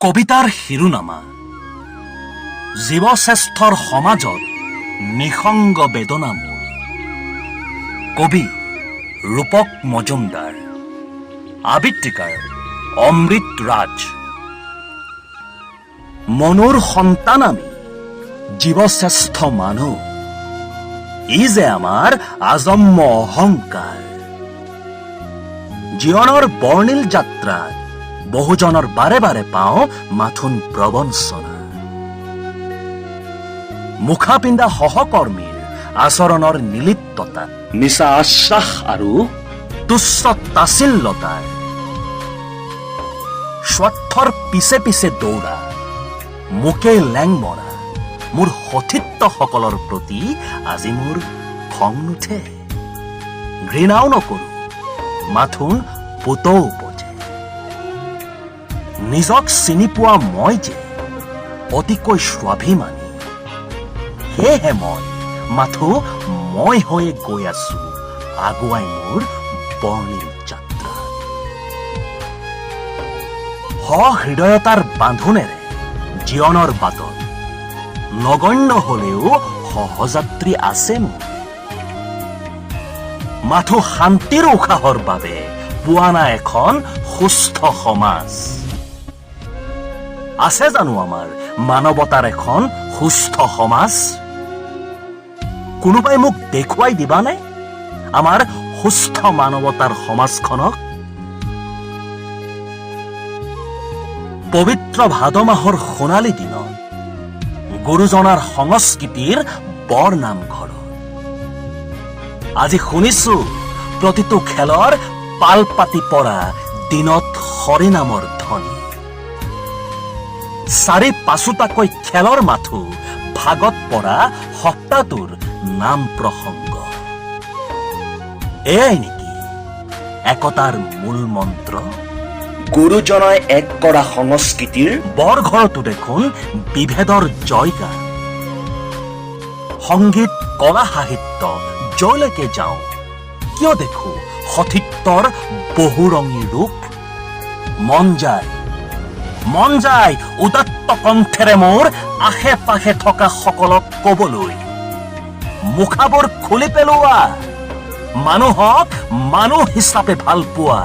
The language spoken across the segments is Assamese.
কবিতাৰ শিৰোনামা জীৱশ্ৰেষ্ঠৰ সমাজত নিসংগ বেদনা মোৰ। কবি ৰূপক মজুমদাৰ, আবৃত্তিকাৰ অমৃত ৰাজ। মনুৰ সন্তান আমি, জীৱশ্ৰেষ্ঠ মানুহ, ই যে আমাৰ আজন্ম অহংকাৰ। জীৱনৰ বৰ্ণিল যাত্ৰাত বহুজনৰ বাৰে বাৰে পাওঁ মাথোন প্ৰবঞ্চনা। মুখা পিন্ধা সহকৰ্মীৰ আচৰণৰ নিলিপ্ততা, মিছা আশ্বাস আৰু তুচ্ছ তাচিল্যতাৰ স্বাৰ্থৰ পিছে পিছে দৌৰা, মোকে লেং মৰা মোৰ সতীৰ্থসকলৰ প্ৰতি আজি মোৰ খং নুঠে, ঘৃণাও নকৰো, মাথোন পুতৌ উপজে। নিজক চিনি পোৱা মই যে অতিকৈ স্বাভিমানী, সেয়েহে মই মাথো মই হৈয়ে গৈ আছো আগুৱাই মোৰ বৰ্ণিল যাত্ৰা। সহৃদয়তাৰ বান্ধোনেৰে জীৱনৰ বাটত নগণ্য হলেও সহযাত্ৰী আছে মোৰ। মাথো শান্তিৰ উশাহৰ বাবে পোৱা নাই এখন সুস্থ সমাজ। আছে জানো আমাৰ মানৱতাৰ এখন সুস্থ সমাজ? কোনোবাই মোক দেখুৱাই দিবানে আমাৰ সুস্থ মানৱতাৰ সমাজখনক? পবিত্ৰ ভাদ মাহৰ সোণালী দিনত গুৰুজনাৰ সংস্কৃতিৰ বৰ নামঘৰত আজি শুনিছো প্ৰতিটো খেলৰ পাল পাতি পৰা দিনত হৰিনামৰ ধ্বনি। চাৰি পাঁচোটাকৈ খেলৰ মাথো ভাগত পৰা সপ্তাহটোৰ নাম প্ৰসংগ। এয়াই নেকি একতাৰ মূল মন্ত্ৰ? গুৰুজনাই এক কৰা সংস্কৃতিৰ বৰঘৰতো দেখোন বিভেদৰ জয়গান। সংগীত, কলা, সাহিত্য য'লৈকে যাওঁ কিয় দেখো সতীত্বৰ বহুৰঙী ৰূপ। মন যায়, মন যায় উদাত্ত কণ্ঠেৰে মোৰ আশে পাশে থকা সকলক কবলৈ, মুখাবোৰ খুলি পেলোৱা, মানুহক মানুহ হিচাপে ভাল পোৱা,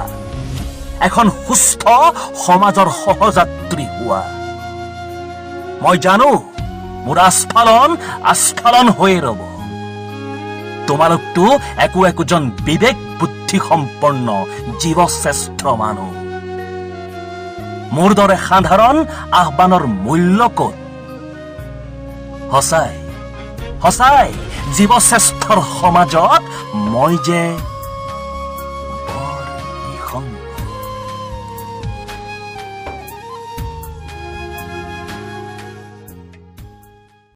এখন সুস্থ সমাজৰ সহযাত্ৰী হোৱা। মই জানো মোৰ আস্ফালন আস্ফালন হৈয়ে ৰব। তোমালোকতো একো একোজন বিবেক বুদ্ধি সম্পন্ন জীৱশ্ৰেষ্ঠ মানুহ। মোৰ দৰে সাধাৰণ আহ্বানৰ মূল্য ক'ত? সঁচাই সঁচাই জীৱশ্ৰেষ্ঠৰ সমাজত মই যে বৰ নিসংগ।